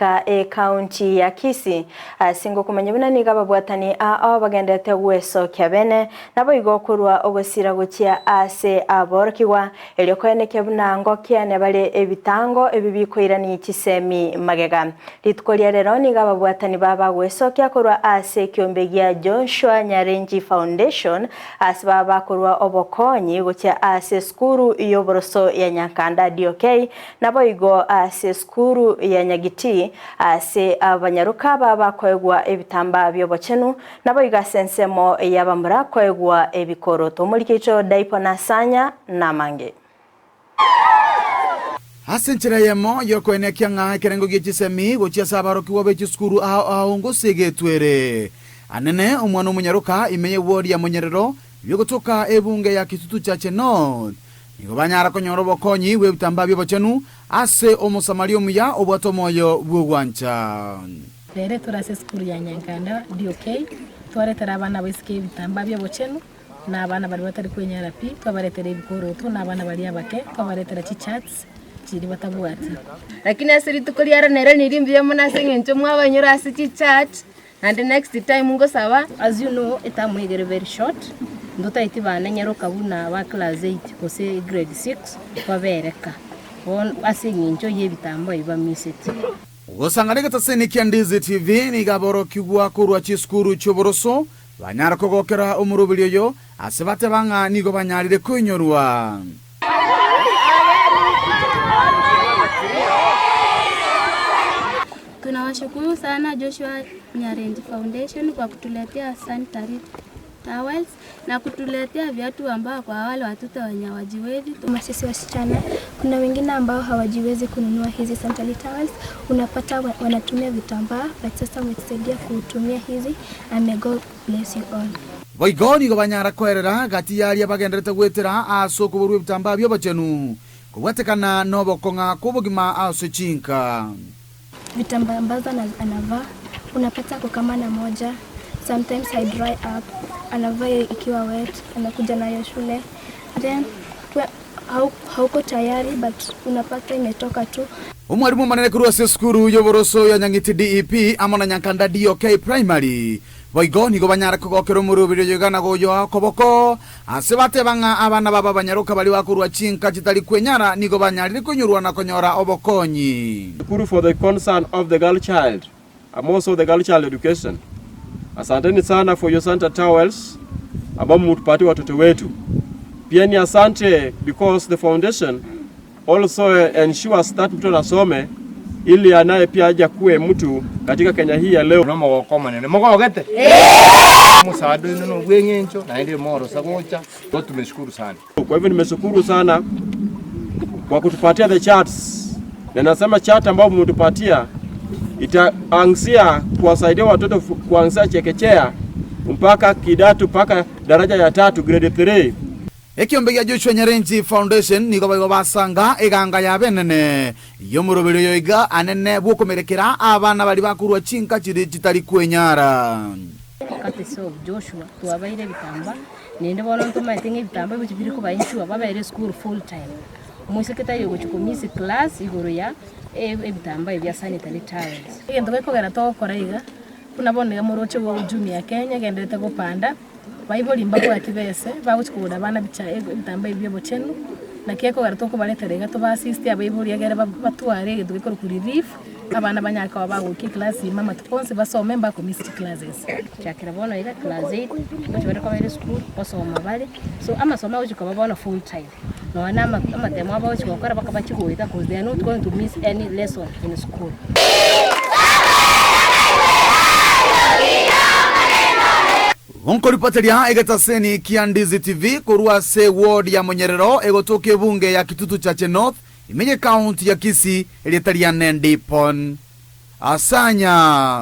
Goika ekaunti ya Kisii ase ngokomanya buna nigo ababwatani ao bagenderete gwesokia bene, naboigo korwa ogosira gochia ase aborokigwa, erio koenekia buna ngokiania bare ebitango ebi bikoirania chisemi magega. Rituko ria rero nigo ababwatani baba gwesokia korwa ase ekiombe gia Joshua Nyarenji Foundation ase baba bakorwa obokonyi gochia ase esukuru y'oboroso ya Nyankanda DOK Naboigo ase esukuru ya Nyagiti, ase abanyaroka aba bakoegwa ebitambaa bi'obochenu, naboigo ase ensemo y'abamura koegwa ebikoroto. Omoriki oito Daipo Nasanya namange. Ase enchera eyemo y'okoenekia ng'a ekerengo gie chisemi gochia ase abarokigwa be chisukuru ao ao ngose egetwere anene omwana omonyaroka ime y'ewodi ya Monyerero biogotoka ebunge ya Kitutu Chache North. Nigo banyara konyora obokonyi bw'ebitambaa bi'obochenu ase Omosamaria omuya obwate omoyo bw'ogwancha. Rero tore ase esukuru ya Nyankanda DOK, twaretera abana abaiseke ebitambaa bi'obochenu, na abana baria batari kwenyara pi, twabaretera ebikoroto, na abana baria abake, twabaretera chicharts chiria batabwati. Lakini ase rituko riaro nere niri mbuya mono ase eng'encho mwabanyora ase chichurch, naende next time ngosaba. As you know eterm iga ere very short, ntotaeti bana nyaroka buna ba class eight gose grade six babereka bono ase eng'encho ya ebitambaa ebi bamiseti. Gosang'ana egetaseni kia Ndizi TV nigo aborokigwa korwa chisukuru chi'oboroso banyare kogokera omoroberi oyo ase bateba ng'a nigo banyarire koinyorwa. Tunawashukuru sana Joshua Nyarendi Foundation kwa kutuletea sanitary towels na kutuletea viatu ambao kwa wale watoto wenye hawajiwezi. Kama sisi wasichana, kuna wengine ambao hawajiwezi kununua hizi sanitary towels, unapata wanatumia vitambaa, but sasa umetusaidia kutumia hizi and may God bless you all. Boigo nigo banyara koerera gati y'aria bagenderete goetera ase okoborwa ebitambaa bi'obochenu, kobwatekana nobokong'a kw'obogima ase chinka. Vitambaa ambazo anavaa unapata ako kama na moja sometimes hai dry up anavaa ikiwa wet anakuja nayo shule then hauko tayari but unapata imetoka tu. Omwarimu omonene korwa ase esukuru y'oboroso ya Nyang'iti DEP amo na Nyankanda DOK Primary boigo nigo banyare kogokera omoroberi oyo iga na goyoa okoboko ase bateba ng'a abana babo abanyaroka baria bakorwa chinka chitari kwenyara nigo banyarire koinyorwa na konyora obokonyi. Shukuru for the concern of the girl child and also the girl child education. Asanteni sana for your Santa towels ambao mmetupatia watoto wetu. Pia ni asante because the foundation also ensures that mtoto asome ili anaye pia aje kuwe mtu katika Kenya hii ya leo. Nomogoko omonene mogogete? Omosaada oino nobw'eng'encho, naende morosa gocha. Igo tumeshukuru sana. Kwa hivyo nimeshukuru sana kwa kutupatia the charts, na nasema chart ambayo mmetupatia itaanzia kuwasaidia watoto kuanzia chekechea mpaka kidato mpaka daraja ya tatu grade 3. Ekiombe gia Joshua Nyarenchi Foundation nigo boigo basanga eganga yabo enene y'omoroberi oyo iga anene bw'okomerekera abana baria bakorwa chinka chiria chitari kwenyara. Courtesy of Joshua twabaire ebitambaa, naende bono ntomaete ng'a ebitambaa ebi biri koba ensure babeire esukuru full time. Omoiseke taiyo ogochia ko miss class igoro ya ebitambaa ebi bia sanitary towels. Egento gekogera togokora iga, buna bono iga moroche bwa uchumi ya Kenya egenderete gopanda, baibori mbabwati bese, bagochia kogora abana bicha ebitambaa ebi bia obochenu, naki ekogera tokobaretera iga toba assist abaibori egere batware egento gekorokwa relief, abana banyare koba bagoika eclass ime amatuko onsi basome mbako miss chiclasses. Gochakera bono iga class eight, ngochia bare koba ere esukuru, gosoma bare, so amasomo agochia koba bono full time, nonya na ama amatemo abo bagochia gokora baka bachie goeta cause they are not going to miss any lesson in school. Gonkoripoteria egetaseni kia Ndizi TV korwa ase ward ya Monyerero egotoka ebunge ya Kitutu Chache North ime ye county ya Kisii erieta riane Ndipon Asanya.